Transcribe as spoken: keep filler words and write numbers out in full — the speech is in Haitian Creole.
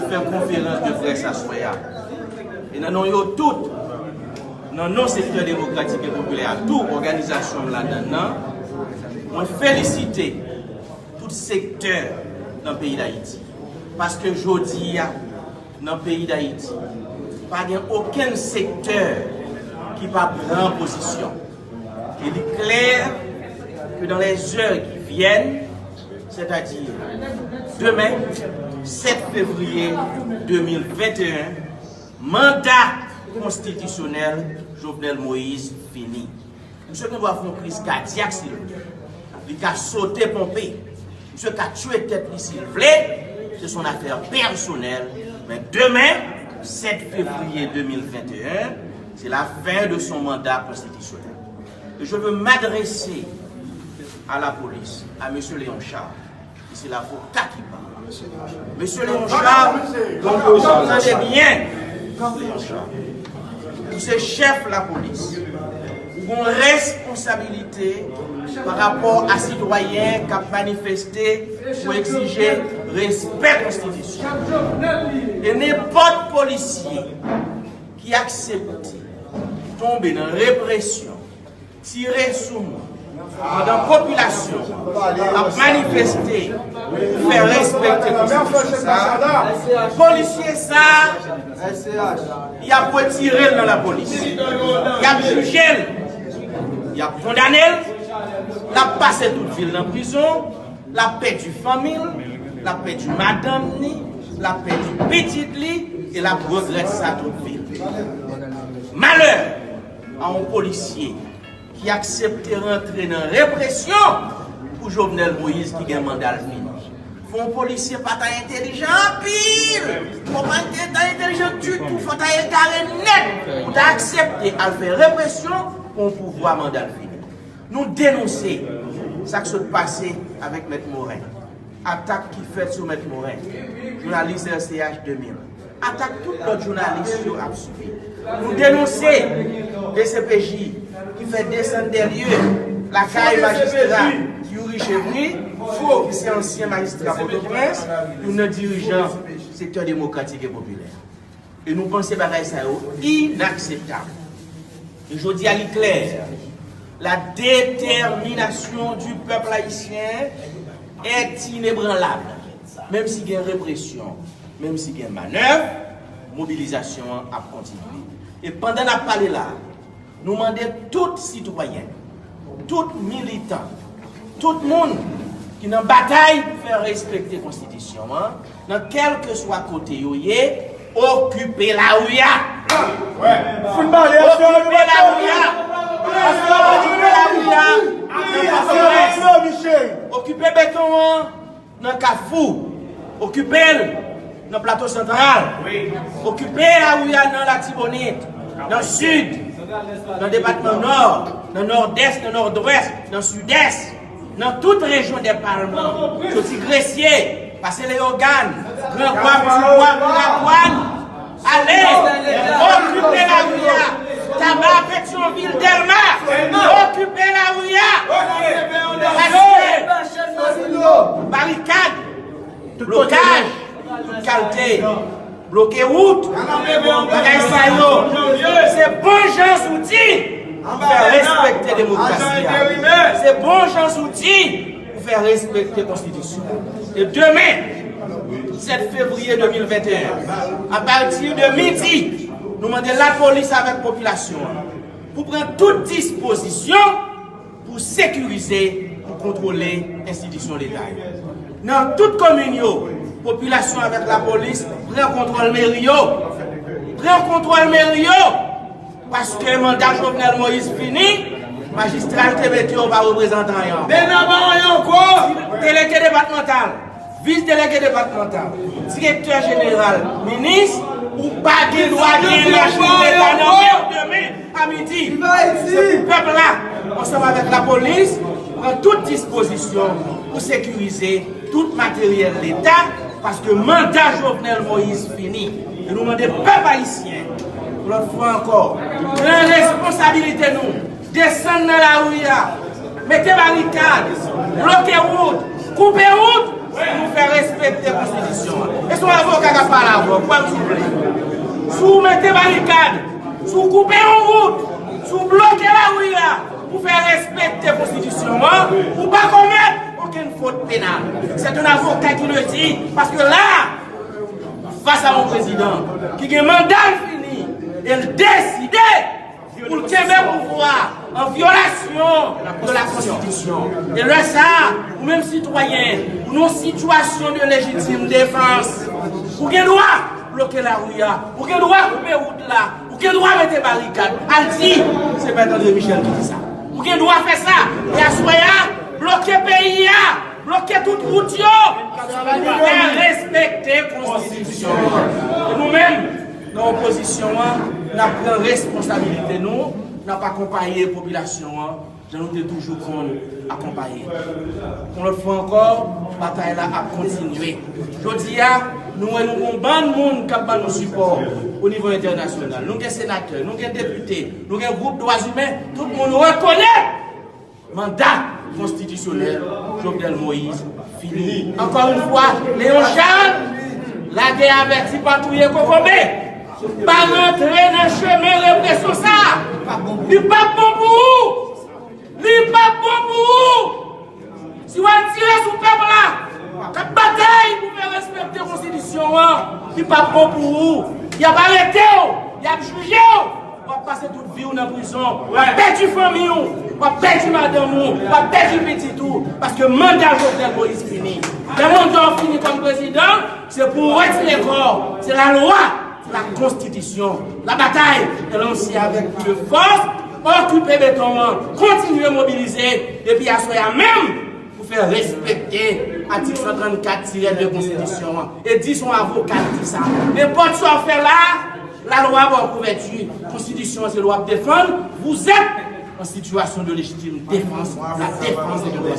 Fè konferans de près aswè a. E nan non yo tout, nan non sektè demokratik e popilè a, tou òganizasyon m ladan nan, mwen felisite tout sektè nan peyi Dayiti. Paske jodi a, nan peyi Dayiti, pa gen okenn sektè ki pa pran pozisyon. Et il est clair que dans les heures qui viennent, c'est-à-dire demain, sept février deux mille vingt et un, mandat konstitisyonèl Jovenel Moïse fini. Misye gen dwa fè yon kriz kadyak si l vle. Li ka sote ponpe. Misye ka tchwe tèt li si l vle. C'est son affaire personnelle. Men demen, sept février deux mille vingt et un, c'est la fin de son mandat constitutionnel. Et je veux m'adresser à la police, à monsieur Léon Charles. E se lavoka ki pale. Mesye Leon Charles, tande byen, Leon Charles. Ou se chèf lapolis. Ou gen responsabilite pa rapò a sitwayen k ap manifeste pou egzije respè konstitisyon. E nenpòt polisye ki aksepte tonbe nan represyon, tire sou moun, pandan popilasyon ap manifeste pou fè respekte konstitisyon sa a, polisye sa a, y ap retire l nan lapolis. Y ap jije l. Y ap kondane l. L ap pase tout vi l nan prizon. L ap pèdi fanmi l. L ap pèdi madanm ni. L ap pèdi pitit li. E l ap regrèt sa tout vi l. Malè a yon polisye ki aksepte rantre nan represyon pou Jovenel Moïse ki gen manda l fini. Fò yon polisye pa ta entèlijan anpil, fò pa ta entèlijan ditou, fò ta egare nèt pou ta aksepte al fè represyon pou yon pouvwa manda l fini. Nou denonse sa k sot pase avèk Mèt Moren. Atak ki fèt sou Mèt Moren, jounalis R C H de mil. Atak tout lòt jounalis yo ap sibi. Nou denonse D C P J ki fè desann dè lye lakay majistra Youri Chevry, ki se ansyen majistra Pòtoprens, youn nan dirijan sektè demokratik e popilè. E nou panse bagay sa yo inakseptab. E jodi a li klè, la détermination du peuple haïtien est inébranlable. Menm si gen represyon, menm si gen manèv, mobilizasyon an ap kontinye. E pandan n ap pale la, nou mande tout sitwayen, tout militan, tout moun ki nan batay pou fè respekte konstitisyon an, nan kèlkeswa kote yo ye, okipe lari a. Okipe lari a. Okipe lari a. Okipe beton an nan Kafou. Okipe l nan Plato Santral. Okipe lari a nan Latibonit, nan Sid, nan depatman Nò, nan Nòdès, nan Nòdwès, nan Sidès, nan tout rejyon dèpatman, soti Gresye, pase Leyogàn, Gran Gwav, Ti Gwav, Miradwàn, ale, okipe lari a, Taba, Petyonvil, Dèlma, okipe lari a, pase barikad, blokaj, tout kalte, bloke wout, bagay sa yo, se bon jan zouti pou fè respekte demokrasi a. Se bon jan zouti pou fè respekte konstitisyon an. E demen, sèt fevriye de mil venteyen, apati de midi, nou mande lapolis avèk popilasyon an pou pran tout dispozisyon pou sekirize, pou kontwole enstitisyon Leta yo. Nan tout komin yo, popilasyon avèk lapolis pran kontwòl meri yo. Pran kontwòl meri yo! Paske manda Jovenel Moïse fini, majistra l te mete yo pa reprezantan yo ankò. Bena pa anyen ankò! Delege depatmantal, vis delege depatmantal, direktè jeneral, minis, ou pa gen dwa gen machin Leta nan men w demen a midi. Se pou pèp la, ansanm avèk lapolis, pran tout dispozisyon pou sekirize tout materyèl Leta, paske manda Jovenel Moïse fini. E nou mande pèp ayisyen, yon lòt fwa ankò, pran responsabilite nou, desann nan lari a, mete barikad, bloke wout, koupe wout, pou nou fè respekte konstitisyon an. E se yon avoka k ap pale avè w. Ou pa m souple. Si w mete barikad, si w koupe yon wout, si w bloke lari a pou fè respekte konstitisyon an, ou pa komèt okenn fot penal. C'est un avocat qui le dit, paske la, fas a yon prezidan ki gen manda l fini e l deside pou l kenbe pouvwa an vyolasyon de la konstitisyon. E lè sa, ou menm sitwayen, ou nan sitiyasyon de lejitim defans, ou gen dwa bloke lari a, ou gen dwa koupe wout la, ou gen dwa mete barikad. Al di, se Mèt André Michel ki di sa. Ou gen dwa fè sa. E aswè a, bloke peyi a, bloke tout wout yo. Fè respekte konstitisyon an. E nou menm, nan opozisyon an, n ap pran responsabilite nou, n ap akonpaye popilasyon an jan nou te toujou konn akonpaye. Yon lòt fwa ankò, batay la ap kontinye. Jodi a, nou wè nou gon bann moun k ap ban nou sipò o nivo entènasyonal. Nou gen senatè, nou gen depite, nou gen gwoup dwa imen, tout moun rekonèt manda konstitisyonèl Jovenel Moïse fini. Ankò yon fwa, Léon Charles, lagè avèti pa touye kokobe. Pa rantre nan chemen represyon sa. Li p ap bon pou ou. Li p ap bon pou ou. Si w al tire sou pèp la, k ap batay pou fè respekte konstitisyon an, li p ap bon pou ou. Y ap arete w, y ap jije w. W ap pase tout vi w nan prizon. W ap pèdi fanmi w. W ap pèdi madanm ou. W ap pèdi pitit ou. Paske manda Jovenel Moïse fini. Lè manda w fini kòm prezidan, se pou w retire kò w. Se lalwa, se la konstitisyon. Labatay e lanse avèk plis de fòs. Okipe beton an. Kontinye mobilize. Depi aswè a menm, pou fè respekte atik san trannkat tirè de konstitisyon an. E di se yon avoka ki di sa. Nenpòt sa w fè la, lalwa ba w kouvèti. Konstitisyon an se l w ap defann. Vous êtes en situation de légitime défense, la défense des droits.